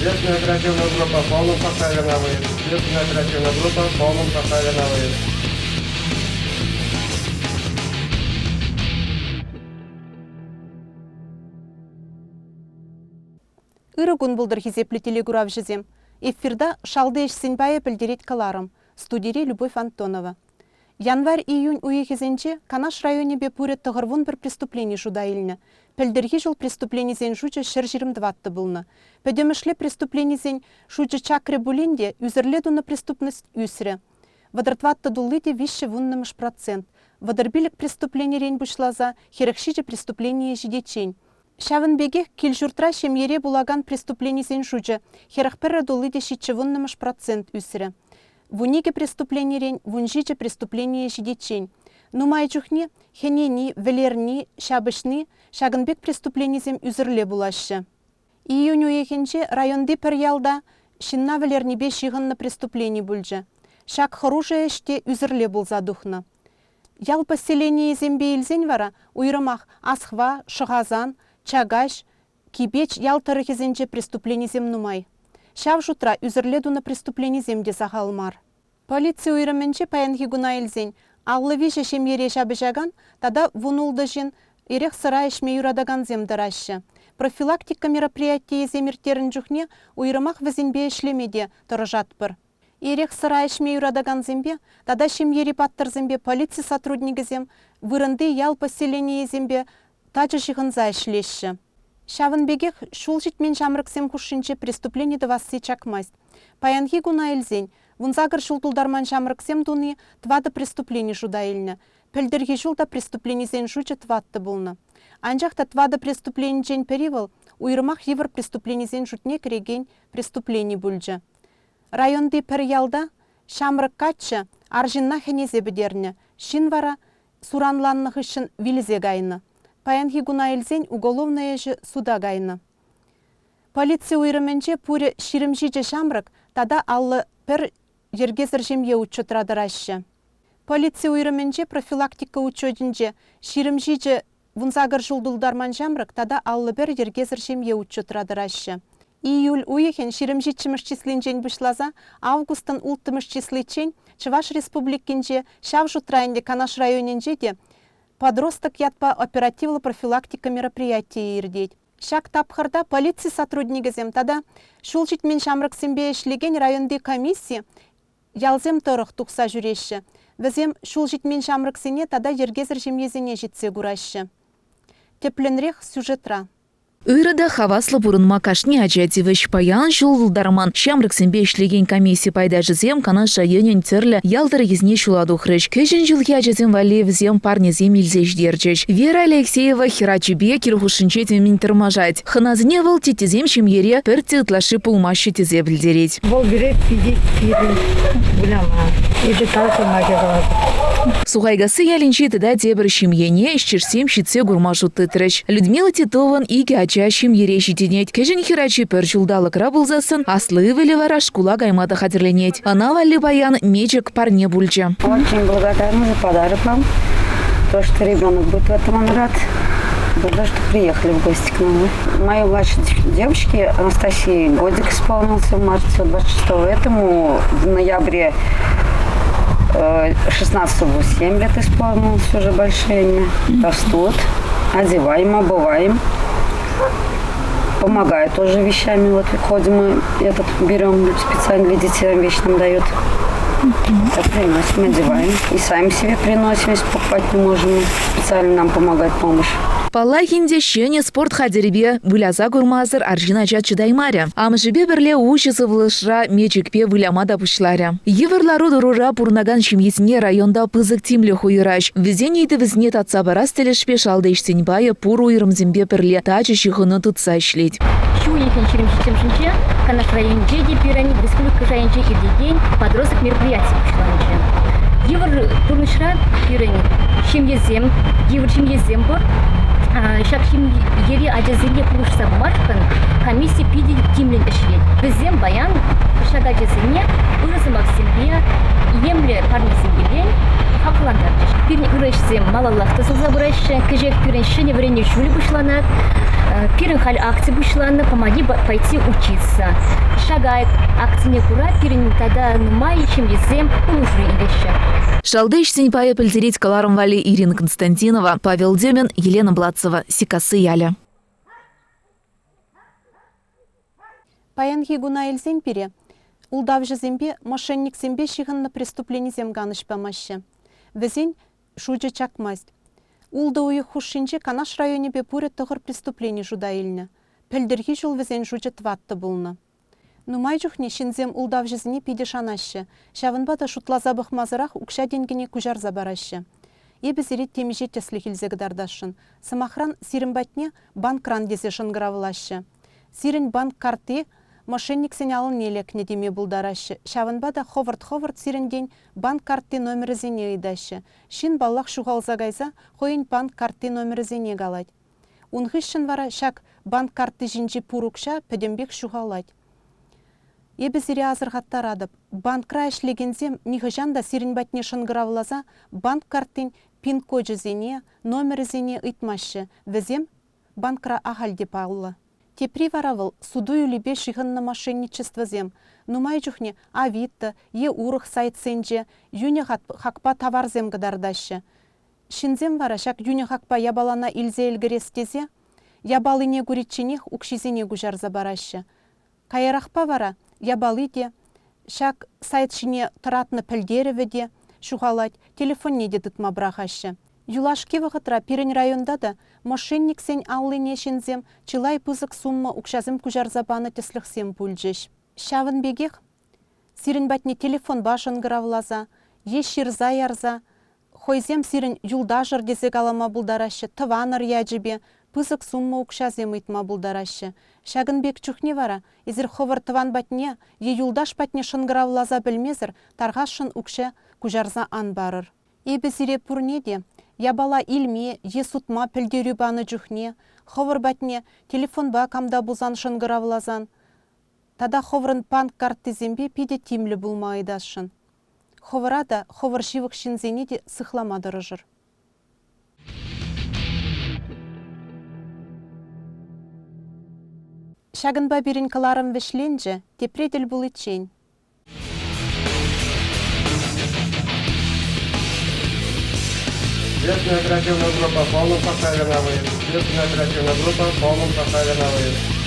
Следственная оперативная группа в полном составе на выезд. Следственная оперативная группа в полном составе на выезд. Ырӑ кун пултӑр, хисеплӗ телекуравҫӑсем! Эфирта шалти ӗҫсен пайӗ пӗлтерет кӑларӑм. Студире Любовь Антонова. Январь-июнь уйӑхӗсенче Канаш районӗпе пурӗ 91 преступлени шута илнӗ. Пӗлтӗрхи ҫул преступленисен шучӗ 124 пулнӑ. Пӗтӗмӗшле преступленисен шучӗ чакрӗ пулин те ӳсӗрле тунӑ преступность ӳсрӗ. 34 тулли те виҫҫӗ вуннӑмӗш процент, 35 преступленирен пуҫласа 47 преступление ҫитиччен. Ҫавӑн пекех кил-ҫуртра ҫемьере пулакан преступленисен шучӗ 41 тулли те ҫиччӗ вуннӑмӗш процент ӳсрӗ. 12 преступленирен 17 преступление ҫитиччен. Нумай чухне хӗнени, вӗлерни, ҫапӑҫни ҫакӑн пек преступленисем ӳсӗрле пулаҫҫӗ. Июнь уйӑхӗнче районти пӗр ялта ҫынна вӗлернипе ҫыхӑннӑ преступлени пулчӗ. Ҫак хӑрушӑ ӗҫ те ӳсӗрле пулса тухнӑ. Ял поселенийӗсемпе илсен вара уйрӑмах Асхва, Шӑхасан, Чакаҫ, Кипеч ял тӑрӑхӗсенче преступленисем нумай. Ҫав шутра ӳсӗрле тунӑ преступленисем те сахал мар. Полици уйрӑмӗнче паянхи куна илсен 53 ҫемьере ҫапӑҫакан тата 16 ҫын эрех-сӑра ӗҫме юратакансем тӑраҫҫӗ. Профилактика мероприятийӗсем ирттернӗ чухне уйрӑмах вӗсемпе ӗҫлеме те тӑрӑшатпӑр. Эрех-сӑра ӗҫме юратакансемпе тата ҫемьери паттӑрсемпе полици сотрудникӗсем вырӑнти ял поселенийӗсемпе тачӑ ҫыхӑнса ӗҫлеҫҫӗ. Ҫавӑн пекех ҫул ҫитмен ҫамрӑксем хушшинче преступлени тӑвасси чакмасть. Паянхи куна илсен, 18 ҫул тултарман ҫамрӑксем туни тӑватӑ преступлени шута илнӗ. Пӗлтӗрхи ҫул та преступленисен шучӗ тӑваттӑ пулнӑ. Анчах та тӑватӑ преступленинчен пӗри вӑл уйрӑмах йывӑр преступленисен шутне кӗрекен преступлени пулчӗ. Районти пӗр ялта ҫамрӑк каччӑ арҫынна хӗнесе пӗтернӗ, ҫын вара суранланнӑ хыҫҫӑн вилсе кайнӑ. Паянхи куна илсен уголовнӑй ӗҫӗ суда кайнӑ. Полици уйрӑмӗнче пурӗ 27 ҫамрӑк тата 51 йӗркесӗр ҫемье учетра тӑраҫҫӗ. Полици уйрӑмӗнче профилактика учетӗнче 27 18 ҫул тултарман ҫамрӑк тата 51 йӗркесӗр ҫемье учетра тӑраҫҫӗ. Июль уйӑхӗн 27-мӗш числинчен пуҫласа августӑн улттӑмӗш числиччен Чӑваш Республикинче, ҫав шутра ӗнтӗ Канаш районӗнче те, Подросток ятпа оперативлӑ профилактика мероприятийӗ иртет. Ҫак тапхӑрта полици сотрудникӗсем тата ҫул ҫитмен ҫамрӑксемпе ӗҫлекен районти комисси ялсем тӑрӑх тухса ҫӳреҫҫӗ. Вӗсем ҫул ҫитмен ҫамрӑксене тата йӗркесӗр ҫемьесене ҫитсе кураҫҫӗ. Тӗплӗнрех сюжетра. Ырӑ та хаваслӑ пурӑнма кашни ача тивӗҫ. Паян ҫул тултарман ҫамрӑксемпе ӗҫлекен комисси пайташӗсем Канаш районӗн тӗрлӗ ял тӑрӑхӗсене ҫула тухрӗҫ. Кӗҫӗн ҫулхи ачасем валли вӗсем парнесем илсе ҫитерчӗҫ. Вера Алексеева хӗрачипе кил хушшинче темӗн тӑрмашать. Хӑнасене вӑл теттесем ҫемьере пӗртте ытлашши пулмаҫҫӗ тесе пӗлтерет. Вӑл пире питӗ кирлӗ выляма. Эпӗ тав сӑмахӗ калатӑп. Сухайкасси ялӗнчи тата тепӗр ҫемьене ӗҫтешсем ҫитсе курма шут тытрӗҫ. Людмила Титован икӗ ача ҫемьере ҫитӗнет. Кӗҫӗн хӗрачи пӗр ҫулталӑкра пулсассӑн аслӑ ывӑлӗ вара шкула кайма та хатӗрленет. Ӑна валли паян мечӗк парне пулчӗ. Очень благодарна за подарок вам. То, что ребенок будет в этом он рад. За то, что приехали в гости к нам. Моей младшей девочке Анастасии годик исполнился в марте 26-го. Этому в ноябре 16-го 7 лет исполнилось, уже большие они. Растут, одеваем, обуваем. Помогают тоже вещами. Вот ходим мы, этот берем специально для детей, вещи нам дают. Так приносим, одеваем. И сами себе приносим, если покупать не можем. Специально нам помогает помощь. Паллах ӗнтӗ, ҫӗнӗ спорт хатӗрӗпе выляса курмасӑр арҫын ача чӑтаймарӗ. Амӑшӗпе пӗрле уҫӑ сывлӑшра мечӗкпе выляма та пуҫларӗ. Йывӑр лару-тӑрура пурӑнакан ҫемьесене районта пысӑк тимлӗх уйӑраҫ. Вӗсен ыйтӑвӗсене татса парас тӗлӗшпе шалти ӗҫсен пайӗ пур уйрӑмсемпе пӗрле тачӑ ҫыхӑну тытса ӗҫлет. Ҫу уйӑхӗн 27-мӗшӗнче Канаш районӗнче те пирӗн республика шайӗнче иртекен подросток мероприяти пуҫланчӗ. Йывӑр пурнӑҫра пирӗн ҫемьесем, йывӑр ҫемьесем пур. Ҫак ҫемьери ачасене пулӑшса пымашкӑн комисси питӗ тимлӗн ӗҫлет. Вӗсем паян ҫак ачасене ырӑ сӑмахсемпе, илемлӗ парнесемпе. хавхалантарчӗҫ. Пирӗн ырӑ ӗҫсем малаллах тӑсӑлса пыраҫҫӗ. Кӗҫех пирӗн ҫӗнӗ вӗренӳ ҫулӗ пуҫланать. Пирӗн халь акци пуҫланнӑ «Помоги пойти учиться». Ҫак акцине кура пирӗн тата нумай ҫемьесем пулӑшу илеҫҫӗ. Шалти ӗҫсен пайӗ пӗлтерет кӑларӑм валли Ирина Константинова, Павел Демин, Елена Блацева, Сиккасси ялӗ. Паянхи куна илсен пире ултавҫӑсемпе, мошенниксемпе ҫыхӑннӑ преступленисем канӑҫ памаҫҫӗ. Вӗсен шучӗ чакмасть. Ултӑ уйӑх хушшинче Канаш районӗпе пурӗ тӑхӑр преступлени шута илнӗ. Пӗлтӗрхи ҫул вӗсен шучӗ тӑваттӑ пулнӑ. Нумай чухне ҫынсем ултавҫӑсене питӗ шанаҫҫӗ, ҫавӑнпа та шутласа пӑхмасӑрах укҫа-тенкӗне куҫарса параҫҫӗ. Эпӗ сире темиҫе тӗслӗх илсе кӑтартасшӑн. Сӑмахран, сирӗн патне банкран тесе шӑнкӑравлаҫҫӗ. Сирӗн банк картти мошенниксен аллине лекнӗ теме пултараҫҫӗ. Ҫавӑнпа та хӑвӑрт-хӑвӑрт сирӗнтен банк картти номерӗсене ыйтаҫҫӗ. Ҫын, паллах, ҫухалса кайса хӑйӗн банк картти номерӗсене калать. Ун хыҫҫӑн вара ҫак банк картти ҫинчи пур укҫа пӗтӗмпех ҫухалать. Эпӗ сире асӑрхаттаратӑп, банкра ӗҫлекенсем нихӑҫан та сирӗн патне шӑнкӑравласа банк карттин пин-кочӗсене, номерӗсене ыйтмаҫҫӗ, вӗсем банкра ахаль те паллӑ. Тепри вара вӑл суту-илӳпе ҫыхӑннӑ мошенничествӑсем, нумай чухне Авито е урӑх сайтсенче йӳнӗ хакпа таварсем кӑтартаҫҫӗ. Ҫынсем вара ҫак йӳнӗ хакпа япалана илсе ӗлкӗрес тесе япалине куричченех укҫисене куҫарса параҫҫӗ. Каярахпа вара япали те, ҫак сайт ҫине тӑратнӑ пӗлтерӗвӗ те ҫухалать, телефонне те тытма пӑрахаҫҫӗ. Юлашки вӑхӑтра пирӗн районта та мошенниксен аллине ҫынсем чылай пысӑк сумма укҫасем куҫарса панӑ тӗслӗхсем пулчӗҫ. Ҫавӑн пекех сирӗн патне телефонпа шӑнкӑравласа е ҫырса ярса Хӑйсем сирӗн юлташӑр тесе калама пултараҫҫӗ, тӑванӑр ячӗпе пысӑк сумма укҫасем ыйтма пултараҫҫӗ. Ҫакӑн пек чухне вара эсир хӑвӑр тӑван патне е юлташ патне шӑнкӑравласа пӗлмесӗр тархасшӑн укҫа куҫарса ан парӑр. Эпӗ сире пурне те япала илме е сутма пӗлтерӳ панӑ чухне хӑвӑр патне телефонпа кам та пулсан шӑнкӑравласан тата хӑвӑрӑн банк карттисемпе питӗ тимлӗ пулма ыйтасшӑн. Хӑвӑра та, хӑвӑр ҫывӑх ҫынсене те сыхлама тӑрӑшӑр. Ҫакӑнпа пирӗн кӑларӑм вӗҫленчӗ, тепре тӗл пуличчен. Следственная оперативная группа в полном составе на выезд. Следственная оперативная группа в полном составе на выезд.